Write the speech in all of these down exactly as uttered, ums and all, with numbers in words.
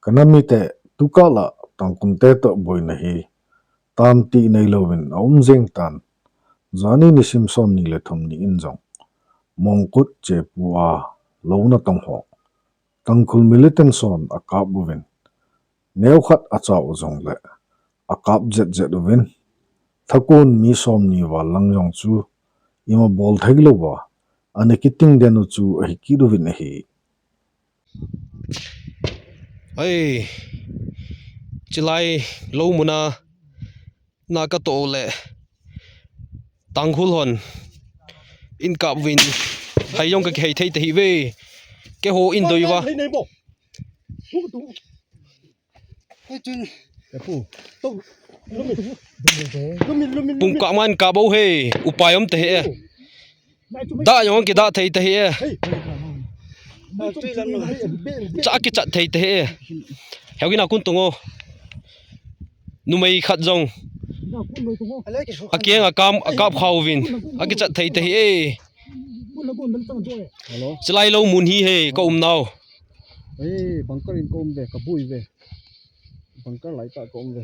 Ka nam mite, tukah la Tangkhul te toh boina hi tan tih neilouvin aum jeng tan. Jani nisim som ni le thum ni in jong Mongkut chepu a lou natong ho Tangkhul militant hon akap uvin, neokhat achau jongle akap jet jet uvin, thakun mi som ni val lang jong chu ima bol thei louva ana kiting den u chu ahi kit uvin ahi. Ai, chilai lou muna na ka toh le Tangkhul hon in kap uvin, hai jong ka kihei thei ta hi ve. Keiho in doi uva. Pung kah man kap u hi, upai um ta hi e. Dah jong kidah thei ta hi e. Cha kichat thei ta hi e. Heu kina kun tung o. Numei khat jong akeng akam, akap khau vin akichat thei ta hi e. Hello. Chilai lou mun hi he ka um nau. Ei, bunker in ka um ve, ka bui ve. Bunker lai tah ka um ve.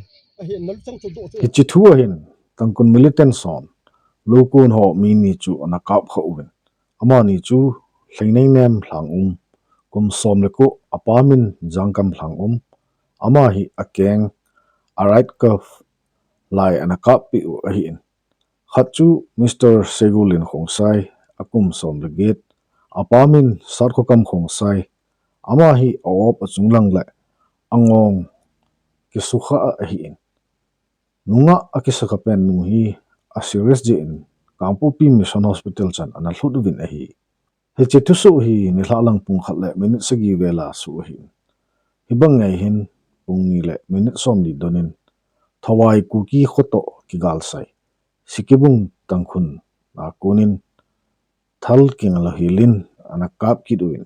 Hiche thu ahin, Tangkhul militant hon lou kon ho mi ni chu ana kap kha uvin. Amani chu Lheinei nem Lhangum, kum som le ko, apa min Jangkam Lhangum. Ama hi akeng, a right cuff lai ana kap pi u ahin. Khat chu Mister Segulin Khongsai, akum som le get, apa min Satkhokam Khongsai, ama hi a-op achung lang le angong kisukha a ahin. Nungah akisukha pen nu hi a serious jeh in Kangpokpi Mission Hospital chan ana lhut uvin ahi. Hiche thusoh hi nilhah lang pung khat le minute sagi vel a soh ahin. Hibang ngei hin pung ni le minute som li don in Thawai Kuki kho toh kigalsai Sikibung Tangkhul a kon in thal kinga lo hel in ana kap kit uvin.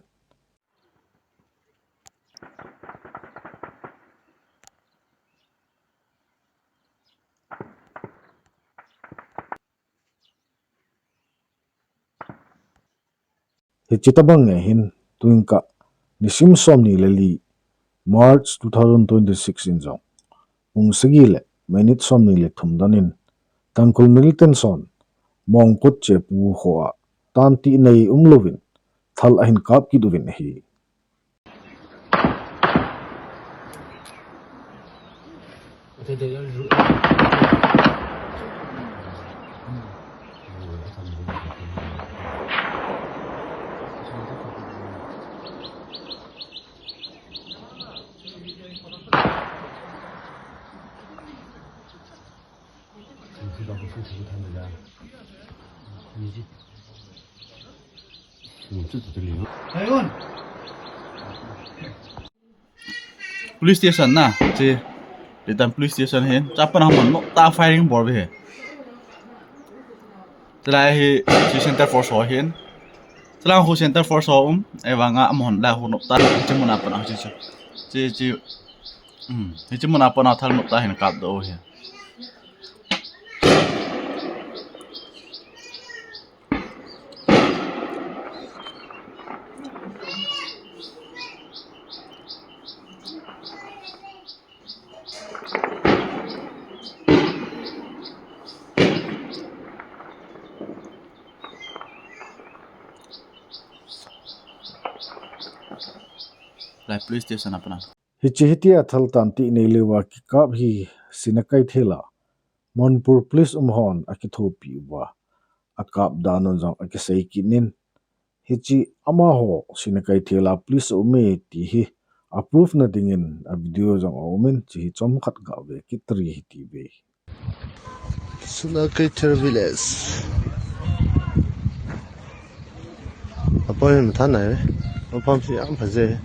Hiche tabang ngei hin, tuin kah nisim som ni le li, March two thousand twenty-six in jong, pung sagi le minute som ni le thum don in, Tangkhul militant hon Mongkut chepu kho a tan tih nei um louvin thal ahin kap kit uvin ahi. Police station na, che, Litan police station hin, chapang hamon, no ta firing bol ve he. Chulai hi, chi center force ho hin. Chulang khu center force ho um, e vanga amon la khu nop ta, chi mun apan a chi chi. Chi chi. Hmm, chi mun apan a thal nop ta hin kap do hi. Lai police station apan a. Hiche hitia thal tan tih nei leuva kikap hi Sinakeithel a Manipur police um hon akithopi uva, akap dan un jong akisei kit in, hiche amaho Sinakeithel a police um e ti hi a proof na dingin a video jong aum in, hiche hi chomkhat gave kit tari hiti ve. Sinakeithel village. Apoy matha nai ve. Apam si am phaje.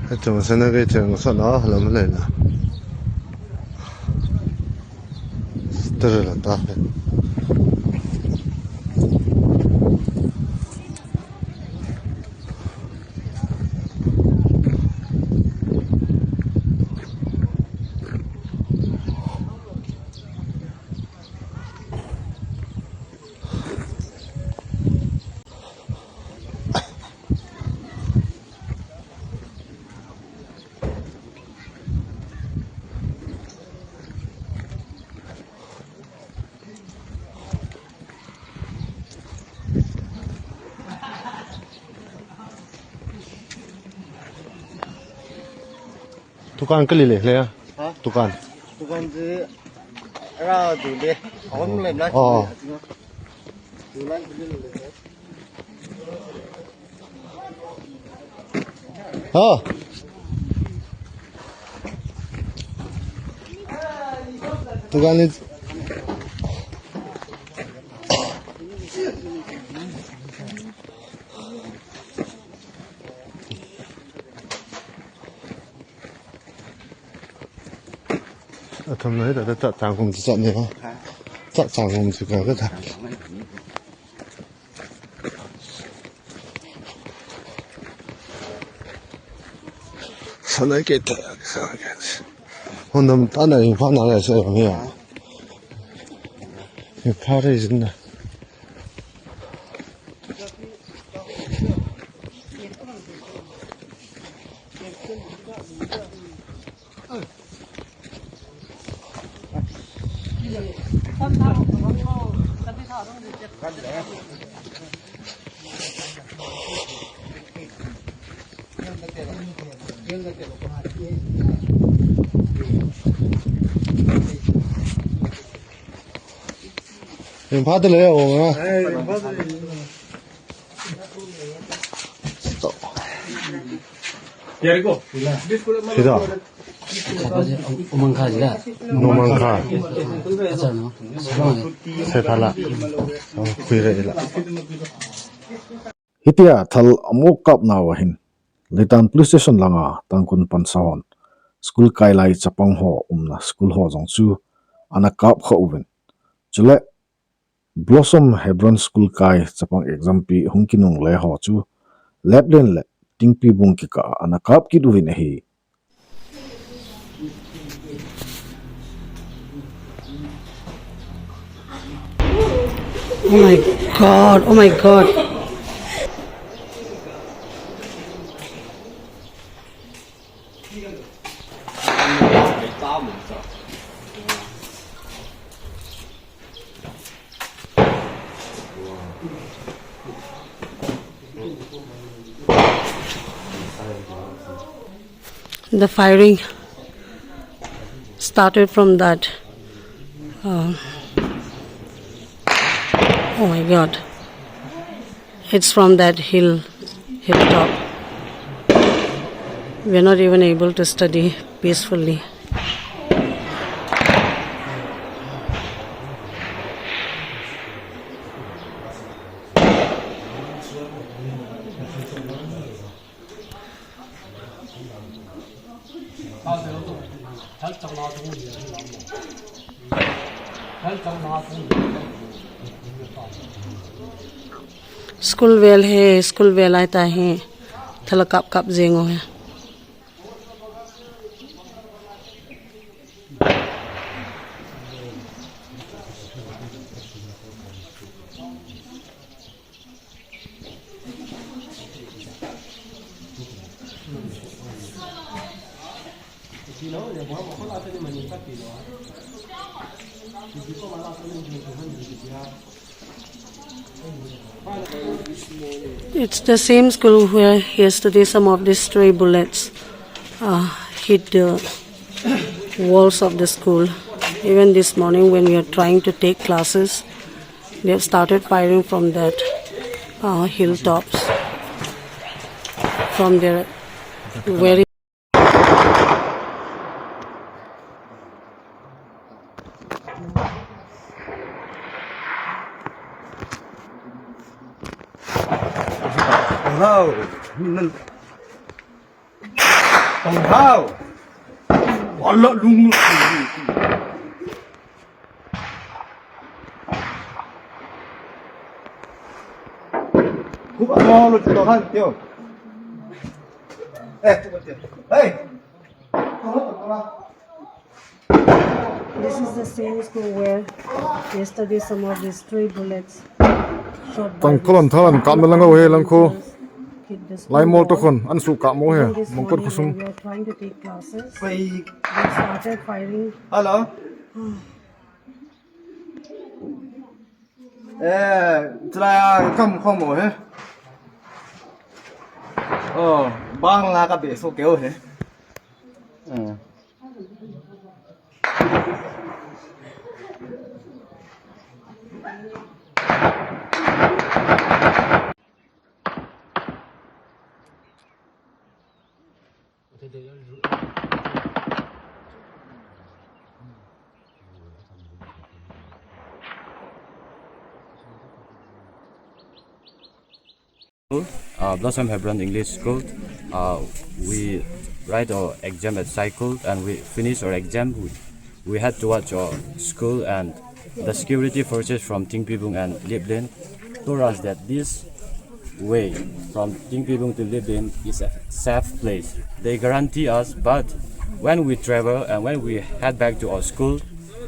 Hachung sana kei cheng sa na lam le na. Star la ta. Dukan kali le le. Ha? Dukan. Dukan je ra du le. Hom le na. Oh. Dukan kali le. Ha. Dukan ni. Atham na hita ta chang kum chi chat ni ha. Cha chang kum chi ka ka ta. Sanai ke ta, sanai ke. Hondam ta na in fa na la sa ya. Ni fa re jin na. Ringphate le, o nga. Sida. Umang kha jila. Umang kha. Acha no. Seba la. Khui re la. Hitia thal amu kap nau ahin, Leitan Police Station langa Tangkhul pansa hon school kai lai chapang ho umna school ho jong chu ana kap kha uvin. Chule Blossom Hebron School kai chapang exam pi hung kinungle ho chu Laplen le Tingpibung kikah a ana kap kit uvin ahi. Oh my God, oh my God. The firing started from that. Uh, oh my God. It's from that hill, hilltop. We're not even able to study peacefully. School vel he, school vel ai ta he, thala kap kap jeng u he. It's the same school where yesterday some of the stray bullets uh, hit the walls of the school. Even this morning, when we are trying to take classes, they have started firing from that uh, hilltops, from their very Wow. Wow. Wala lung. Hup amo lo tu han tio. Eh, hey. This is the same school where yesterday some of the stray bullets shot by Tangkhul an thalan kam lang ho he lang khu. Hit the school wall. Lai mol to khun an su kam mo he. Even this morning when we are trying to take classes, they started firing. Hello. Eh, chulai a kam khom o he. Oh, bang la ka be so keu he. Eh, Uh, Blossom Hebron English School. Uh, we write our exam at Saikul and we finish our exam. We, we head towards our school and the security forces from Tingpibung and Liplin told us that this way from Tingpibung to Liplin is a safe place. They guarantee us, but when we travel and when we head back to our school,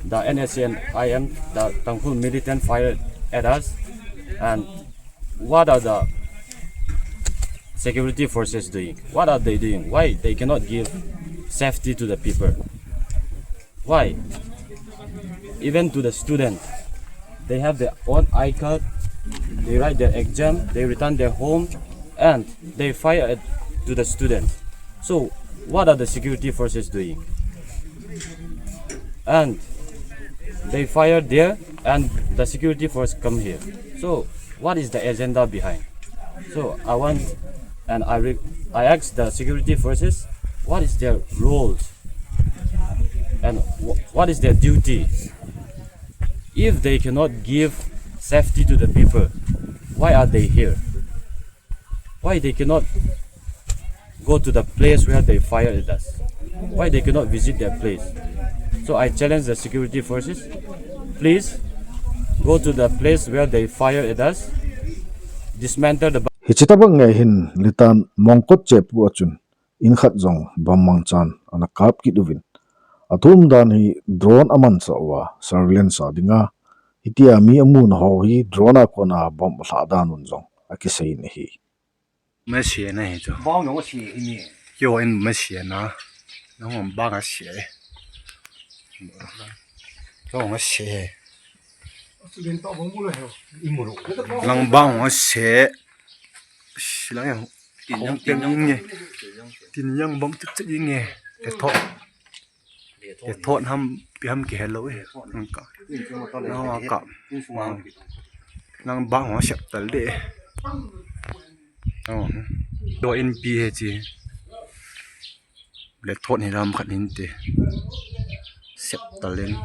the N S C N I M, the Tangkhul militant fired at us and what are the security forces doing? What are they doing? Why they cannot give safety to the people? Why? Even to the student, they have their own I card, they write their exam, they return their home, and they fire it to the student. So, what are the security forces doing? And they fire there, and the security force come here. So, what is the agenda behind? So I want, and I re- I ask the security forces, what is their roles and wh- what is their duty? If they cannot give safety to the people, why are they here? Why they cannot go to the place where they fire at us? Why they cannot visit their place? So I challenge the security forces. Please go to the place where they fire at us. Dismantle the. Hiche tobang nge hin Litan Mongkot chepu a chun in khat jong bomb mangchan ana kap kit uvin. Athum dan hi drone aman sa uva surveillance a dinga. Hitia mi amu na ho hi drone a kona bomb alha dan un jong akisei in ahi. Masi na hi chu. Bang jong si hi ni. Kio in masi na. Nang bang a si. Jong a si. Lang bang a si. Silang yang. Tin yang, tin yang nge. Tin yang bom tut tut nge. Te thot. Te thot ham, pi ham ki hello eh. Nang ka. Nang ka. Nang bang ho sep tal de. Oh. Do in pi he chi. Le thot ni lam khat hin te. Sep tal in.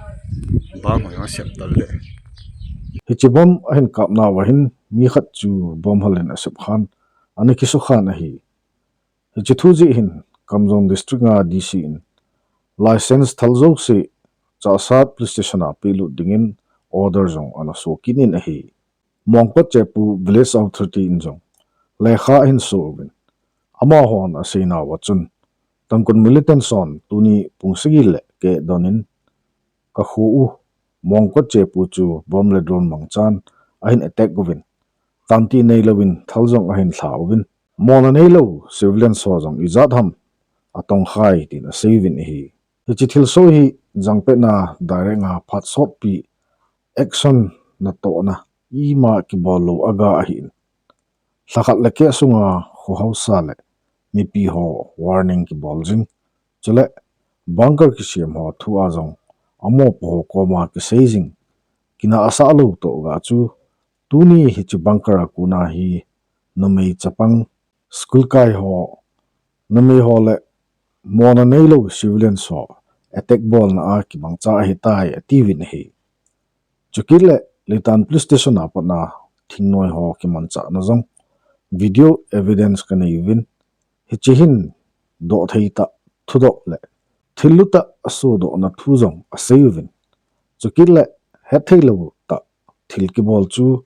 Bang ho sep tal de. Hiche bom ahin kap nauva hin mi khat chu bom hal in asep khan. Ana kisu khan ahi. Hiche thu jeh hin Kamjong District a D C in license thal jouse Chassad Police Station a pelut dingin order jong ana so kit in ahi. Mongkot chepu Village Authority in jong lekha ahin so uvin. Amahon asei nauva chun Tangkhul militants hon tuni pung sagi le keh don in ka kho u Mongkot chepu chu bomb le drone mangchan ahin attack uvin. Tanti neilou in thal jong ahin lha uvin. Mona neilou civilian ho jong ijat ham atong khai tin asei uvin ahi. Hiche thilsoh hi jangpetna direct a phat sotpi action natohna ima kibol lou aga ahin. Lhakhat le keh sunga kho haosa le mipi ho warning kibol jing. Chule bunker kisem ho thu a jong amopo ho koma kisei jing. Kina asah lou toh ga chu tuni hiche bunker a kona hi numei chapang school kai ho, numei ho le mona neilou civilian ho attack bolna a kimangcha ahitai atiuvin ahi. Chukit le Litan Police Station a patna thingnoi ho kimangchana jong video evidence kanei uvin hiche hin doh thei tah thudoh le thil lutah asodohna thu jong asei uvin. Chukit le hethei lou tah thil kibol chu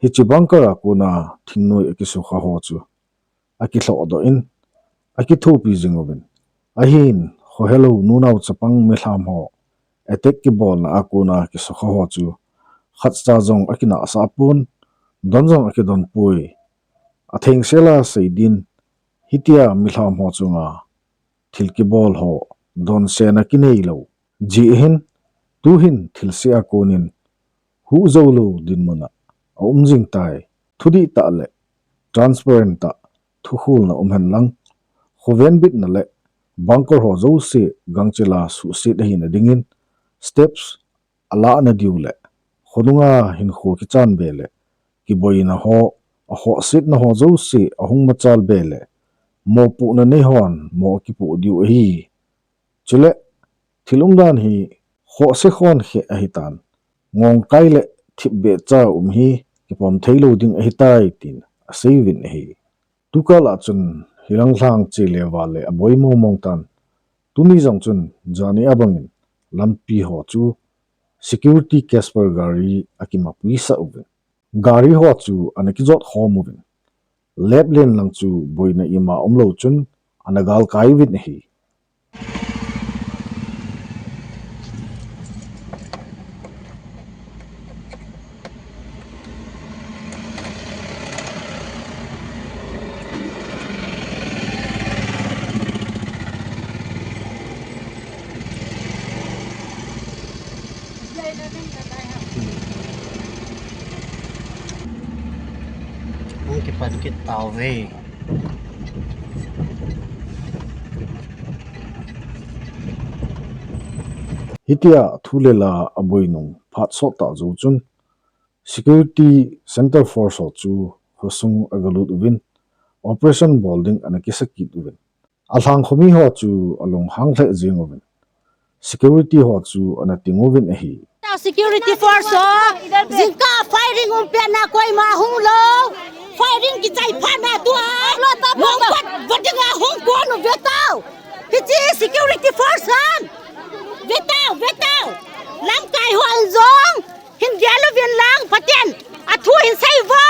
hiche bunker a kona thingnoi akisukha ho chu akilhohdoh in akithopi jing uvin. Ahin khohelou nunao chapang milham ho attack kibolna a kona kisukha ho chu khatcha jong akinahsah pon, don jong akidon poi. Athengsel a sei din hitia milham ho chunga thil kibol ho donsetna kinei lou jeh hin tuhin thilse a konin huhjou lou dinmun a aum jing tai. Thudihtah le transparent tah thukhulna um hen lang, khovenbitna le bunker ho jouse gangchela suhset ahina dingin steps alahna diu le khonunga hinkho kichan be le kiboina ho, ahohsetna ho jouse ahung machal be le mopohna nei hon mo akipoh diu ahi. Chule thil umdan hi khohse khon khe ahitan, ngongkai le thipbeh cha um hi kipom thei lou ding ahitai tin asei uvin ahi. Tukal a chun hilang lhang che le val le aboi mong mong tan, tuni jong chun jani abangin lampi ho chu security Casper gari akimapui sah uvin, gari ho chu ana kijot khom uvin, lep len lang chu boina ima umlou chun ana galkai uvin ahi. Hung kipan kit tauve. Hitia thu le la aboi nung phat sot tah jou chun security Centre Force ho chu khosung agalut uvin operation bol ding ana kisa kit uvin. Alhang khomi ho chu alunghang lheh jeng uvin, security ho chu ana ting uvin ahi. Security force ho, jingkah firing um petna koima hung lou, firing kichai phat na tua, lungkot vading a hung kon u vetau. Hiche security force ham, vetau, vetau. Lamkai ho in jong hin gel uvin lang, Pathen athu hin sei uvo.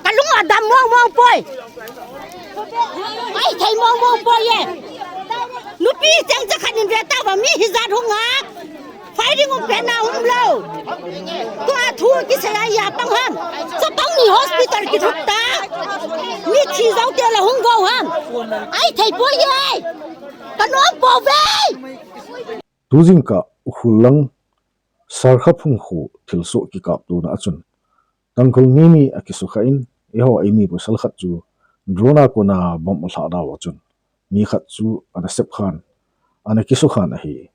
Kalung adam mong mong poi. Ai thei mong mong poi e. Nupi cheng cha khat in ve tauva mi hijat hung a. Firing um petna umlou. Tua thu kisei a ya pang ham. Chapang ni hospital kithut ta. Mi thi jou te la hung go ham. Ai thei poi e. Kanom pouve. Tu jingkah Ukhrul lang Sarkhaphung kho thilsoh kikaptona a chun Tangkhul mi ni akisukha in, eiho eimi pasal khat chu drone a kona bomb alhah nauva chun mi khat chu ana sepkhan, ana kisukhan ahi.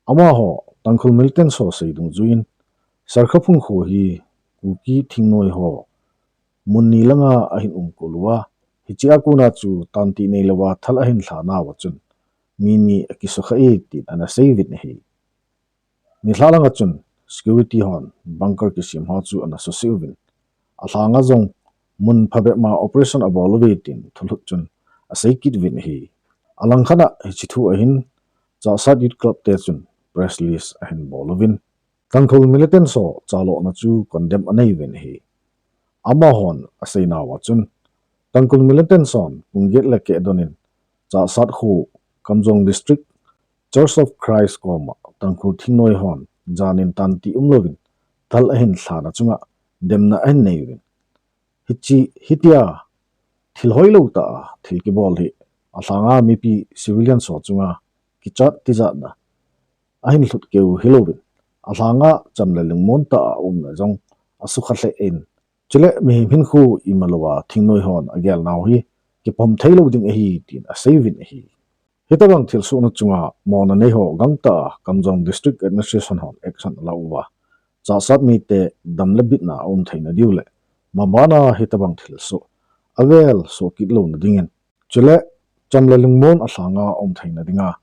Amaho Tangkhul militants ho sei dungjuiyin, Sarkhaphung kho hi Kuki thingnoi ho mun ni langa ahin umkol uva, hichea kona chu tanti neilouva thal ahin lha nauva chun mi ni akisukha e tin ana sei uvin ahi. Nilhah langa chun security hon bunker kisem ho chu ana suse uvin, alhanga jong mun phabep ma operation abol uve tin thulhut chun asei kit uvin ahi. Alangkhat a hiche thu ahin Chassad Youth Club te chun press release ahin bol uvin, Tangkhul militants ho chalona chu condemn anei uvin ahi. Amahon aseinauva chun, Tangkhul militants hon pung get le keh donin Chassad kho, Kamjong District, Church of Christ koma Tangkhul thingnoi hon janin tanti umlouvin thal ahin lhana chunga demna ahin nei uvin, hiche, hitia thil hoilou tah a thil kibol hi alhanga mipi civilians ho chunga kichat tijatna ahin lhut keu hilouvin, alhanga cham le lungmon tah a umna jong asukha lheh in, chule mihem hinkho imalouva thingnoi hon agelnau hi kipom theilou ding ahi tin asei uvin ahi. Hitobang thilsohna chunga mona neiho gangtah a Kamjong District Administration hon action alah uva, Chassad mite dam le bitna aum theina diu le, mabana hitobang thilsoh avel soh kit louna dingin, chule cham le lungmon alhanga um theina dinga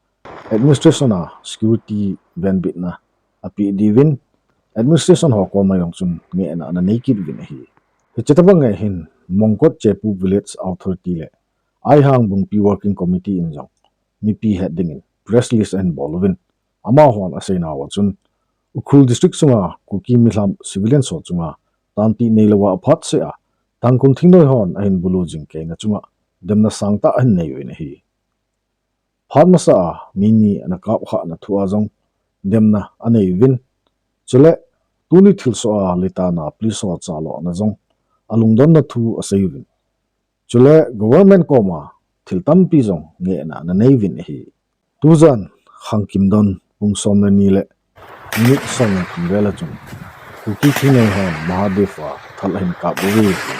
administration a security venbitna apeh diuvin administration ho koma jong chun ngehna ana nei kit uvin ahi. Hiche tobang a hin Mongkot Chepu Village Authority le Aihang Bungpi Working Committee in jong mipi het dingin press release ahin bol uvin, amahon aseinauva chun Ukhrul District sunga Kuki milham civilians ho chunga tanti neilouva aphatseh a Tangkhul thingnoi hon ahin bulu jing keina chunga demna sangtah ahin nei uvin ahi. Phat masa a mi ni ana kapkhahna thu a jong demna anei uvin, chule tuni thilsoh a Litana police ho chalona jong alungdonna thu asei uvin, chule government koma thil tampi jong ngehna ana nei uvin ahi. Tujan khangkim don pung som le ni le minute som le thum vel a chun Kuki thingnoi hon Mahadev a thal ahin kap uve ti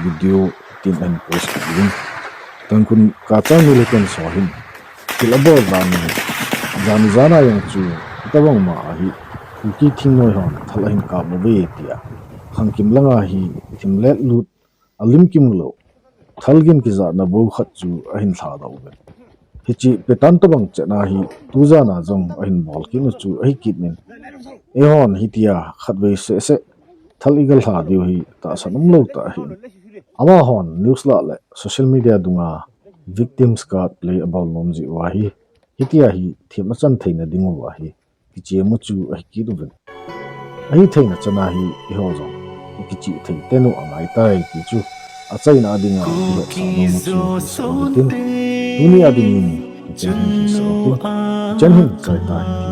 video tin ahin post kit uvin, Tangkhul kachang militants ho hin thil abol dan in, jan jan a jong chu hitobang ma ahi, Kuki thingnoi hon thal ahin kap uve tia khangkim langa hi thim let lut alim kimlou thalgin kijahna bou khat chu ahin lhadoh uvin. Hiche petan tobang chetna hi tujan a jong ahin bol kit u chu ahi kit in, eihon hitia khatvei seh seh thal iga lha diu hi tahsan umlou tah ahin. Amahon news lah le social media dunga victims card play abol nom jeh uva hi hitia hi them achan theina dinguva hi kichem u chu ahi kit uvin. Ahitheina chana hi eiho jong ikichih thei tenu angaitai ti chu achaina dinga ihetsah nom u chu hisah u hitin. Tuni a dingin hichan hin hisah u hitin. Hichan hin chai ta hitin.